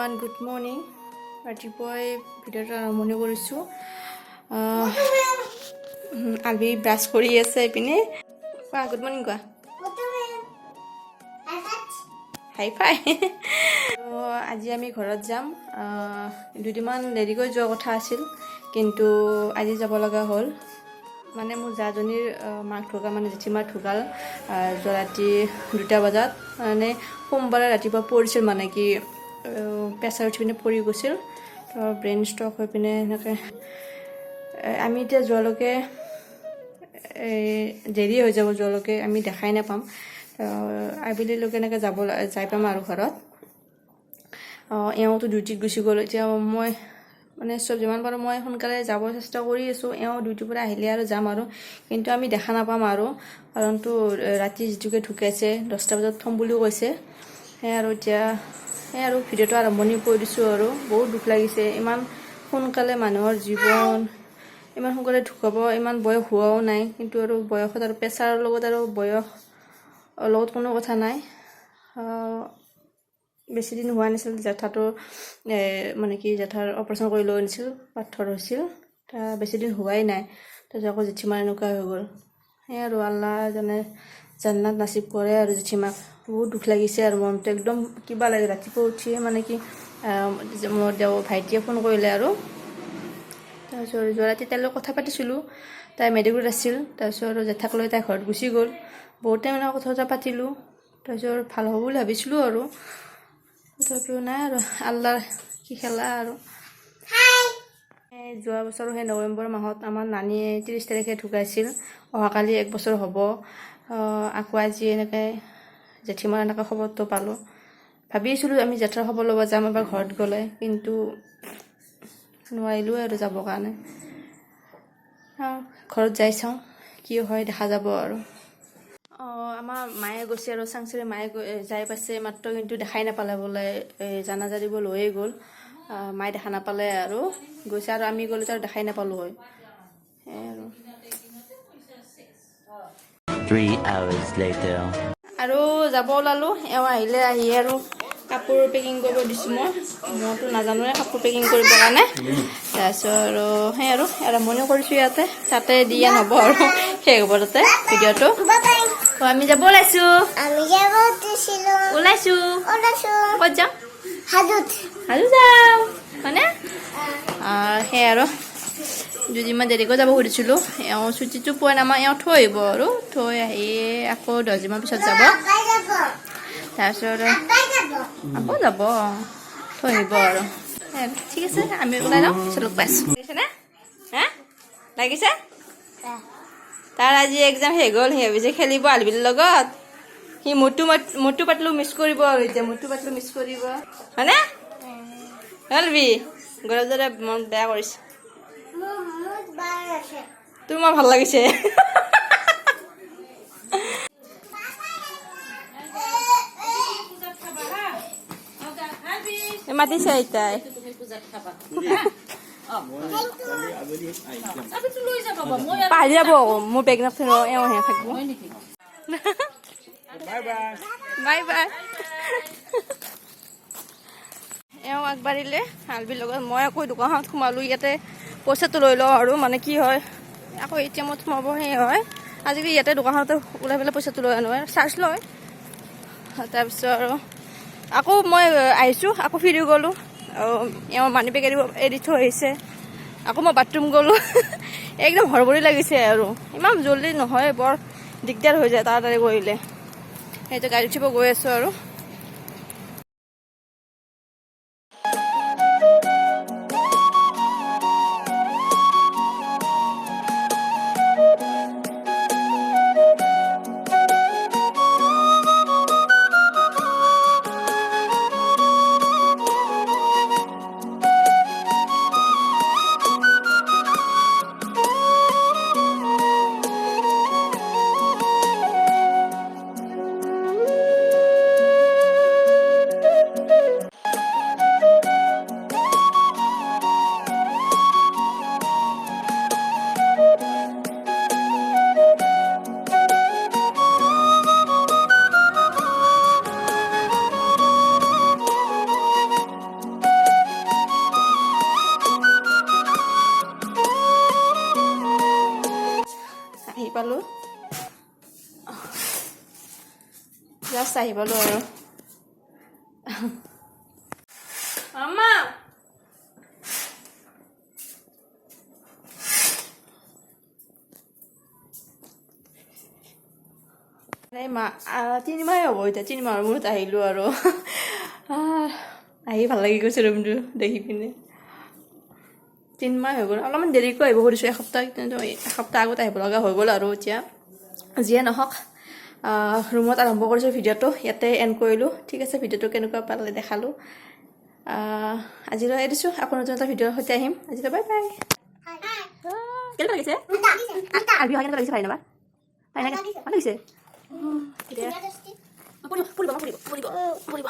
Everyone, good morning. ৰাতিপুৱাই ভিডিঅ'টো আৰম্ভণি কৰিছোঁ। আলবি ব্ৰাছ কৰি আছে এইপিনে। কোৱা, গুড মৰ্ণিং কোৱা। Hi fi. আজি আমি ঘৰত যাম। দুদিনমান দেৰিকৈ যোৱা কথা আছিল, কিন্তু আজি যাব লগা হ'ল। মানে মোৰ জাজনীৰ মাক ঢুকাল, মানে জেঠীমাৰ ঢুকাল যোৱা ৰাতি 2টা বজাত। মানে সোমবাৰে ৰাতিপুৱা পৰিছিল, মানে কি প্ৰেছাৰ উঠি পিনে পৰি গৈছিল, তো ব্ৰেইন ষ্ট্ৰক হৈ পিনে সেনেকৈ। আমি এতিয়া যোৱালৈকে এই দেৰি হৈ যাব, যোৱালৈকে আমি দেখাই নাপাম। তো আবেলিলৈকে এনেকৈ যাব যাই পাম আৰু ঘৰত। এওঁতো ডিউটিত গুচি গ'ল। এতিয়া মই মানে চব যিমান পাৰোঁ মই সোনকালে যাব চেষ্টা কৰি আছোঁ। এওঁ ডিউটিৰ পৰা আহিলে আৰু যাম আৰু, কিন্তু আমি দেখা নাপাম আৰু, কাৰণটো ৰাতি যিটোকে ঢুকাইছে 10টা বজাত থ'ম বুলিও কৈছে। সেয়াই আৰু, এতিয়া সেয়াই আৰু ভিডিঅ'টো আৰম্ভণি কৰি দিছোঁ আৰু। বহুত দুখ লাগিছে, ইমান সোনকালে মানুহৰ জীৱন ইমান সোনকালে ঢুকাব, ইমান বয়স হোৱাও নাই। কিন্তু আৰু বয়সত আৰু প্ৰেছাৰৰ লগত আৰু বয়স লগত কোনো কথা নাই। বেছি দিন হোৱা নাছিল জেঠাটো, মানে কি জেঠাৰ অপাৰেশ্যন কৰি লৈ আনিছিল, পাথৰ হৈছিল, তাৰ বেছি দিন হোৱাই নাই। তাৰপিছত আকৌ জেঠীমাৰ এনেকুৱা হৈ গ'ল। সেয়াই আৰু, আল্লাহ জানে জান্নাত নাচিব কৰে আৰু জেঠীমাক। বহুত দুখ লাগিছে আৰু মনটো একদম কিবা লাগে। ৰাতিপুৱা উঠিয়ে মানে কি মোৰ দেও ভাইটিয়ে ফোন কৰিলে আৰু। তাৰপিছত যোৱা ৰাতি তাইৰ লগত কথা পাতিছিলোঁ, তাই মেডিকেলত আছিল। তাৰপিছত আৰু জেঠাক লৈ তাই ঘৰত গুচি গ'ল। বহুতে মানে কথা চথা পাতিলোঁ, তাৰপিছত ভাল হ'ব বুলি ভাবিছিলোঁ আৰু, তথাপিও নাই আৰু, আল্লাহৰ কি খেলা আৰু। এই যোৱা বছৰ সেই নৱেম্বৰ মাহত আমাৰ নানীয়ে 30 তাৰিখে ঢুকাইছিল। অহাকালি এক বছৰ হ'ব। আকৌ আজি এনেকৈ জেঠীমাৰ এনেকৈ খবৰটো পালোঁ। ভাবিছিলোঁ আমি জেঠাৰ খবৰ ল'ব যাম এবাৰ ঘৰত গ'লে, কিন্তু নোৱাৰিলোঁ আৰু যাবৰ কাৰণে। ঘৰত যাই চাওঁ কি হয়, দেখা যাব আৰু। অঁ, আমাৰ মায়ে গৈছে আৰু চাংচাৰি মায়ে যাই পাইছে মাত্ৰ, কিন্তু দেখাই নাপালে বোলে। এই জানাজা দিব লৈয়ে গ'ল। মায়ে দেখা নাপালে আৰু গৈছে আৰু আমি গ'লে তো আৰু দেখাই নাপালোঁ হয়। সেয়াই আৰু। 3 hours later. আৰু যাব ওলালোঁ। এওঁ আহিলে, আহি আৰু কাপোৰ পেকিং কৰিব দিছোঁ মই। মইতো নাজানোৱে কাপোৰ পেকিং কৰিবৰ কাৰণে। তাৰপিছত আৰু সেই আৰু আৰম্ভণি কৰিছোঁ ইয়াতে, তাতে দিয়া নহ'ব আৰু, শেষ হ'ব তাতে ভিডিঅ'টো। তো আমি যাব ওলাইছোঁ। আমি যাব দিছিলো। ওলাইছোঁ। ওলাইছো। ক'ত যাম? হাজোত। হাজো যাম হয়নে? সেয়াই আৰু, দুদিনমান দেৰিকৈ যাব খুজিছিলোঁ। এওঁ ছুটীটো পোৱা নাই, আমাৰ এওঁ থৈ আহিব আৰু থৈ আহি আকৌ 10 দিনমান পিছত যাব। আব্বাই যাব। তাৰপিছত আব্বাই যাব। আকৌ যাব, অঁ, থৈ আহিব আৰু। সেয়াই আৰু, ঠিক আছে, আমি ওলাই লওঁ, পিছত লগ পাইছোঁ। লাগিছেনে? হা, লাগিছে? তাৰ আজি এক্সাম শেষ হ'ল, সি ভাবিছে খেলিব আলবিৰ লগত। সি মটু মটু পাতলু মিছ কৰিব আৰু, এতিয়া মটু পাতলু মিছ কৰিব হয়নে? আলবি গৰম মন বেয়া কৰিছে। মোৰ মোৰ বাৰ আছে। তোমাৰ ভাল লাগিছে? মাতিছে আইতাই। পাহৰি যাব আকৌ, মোৰ বেগ নাথাকিব, এওঁ হে থাকিব। Bye bye. এওঁ আগবাঢ়িলে আলবিৰ লগত, মই আকৌ দোকানখনত সোমালোঁ। ইয়াতে পইচাটো লৈ লওঁ আৰু, মানে কি হয় আকৌ এ টি এমত সোমাব সেই হয়। আজিকালি ইয়াতে দোকানখনতে ওলাই পেলাই পইচাটো লৈ আনো, চাৰ্জ লয়। তাৰপিছত আৰু আকৌ মই আহিছোঁ, আকৌ ফিৰি গ'লোঁ আৰু এওঁ মানি বেগ এৰি থৈ আহিছে। আকৌ মই বাথৰুম গ'লোঁ। একদম হৰবৰি লাগিছে আৰু, ইমান জল্দি নহয়, বৰ দিগদাৰ হৈ যায় তাড়াতাড়ি কৰিলে। সেইটো গাড়ী উঠিব গৈ আছোঁ আৰু। জাষ্ট আহি পালোঁ আৰু। আম্মা, এই মা 3 মাহে হ'ব এতিয়া, 3 মাহৰ মূৰত আহিলোঁ আৰু। আহি ভাল লাগি গৈছে ৰুমটো দেখি পিনে। 3 মাহ হৈ গ'ল, অলপমান দেৰিকৈ আহিব খুজিছোঁ এসপ্তাহ, কিন্তু এসপ্তাহ আগত আহিব লগা হৈ গ'ল আৰু। এতিয়া যিয়ে নহওক, ৰুমত আৰম্ভ কৰিছোঁ ভিডিঅ'টো, ইয়াতে এণ্ড কৰিলোঁ। ঠিক আছে, ভিডিঅ'টো কেনেকুৱা পালে দেখালোঁ। আজিলৈ এৰিছোঁ, আকৌ নতুন এটা ভিডিঅ'ৰ সৈতে আহিম। আজিলৈ বাই বাই। কেনেকুৱা লাগিছে আৰবি? হয়, কেনেকুৱা লাগিছে? ভাই নাবা ভাই, ভাল লাগিছে। পৰিব, পৰিব, পৰিব, পৰিব, পৰিব।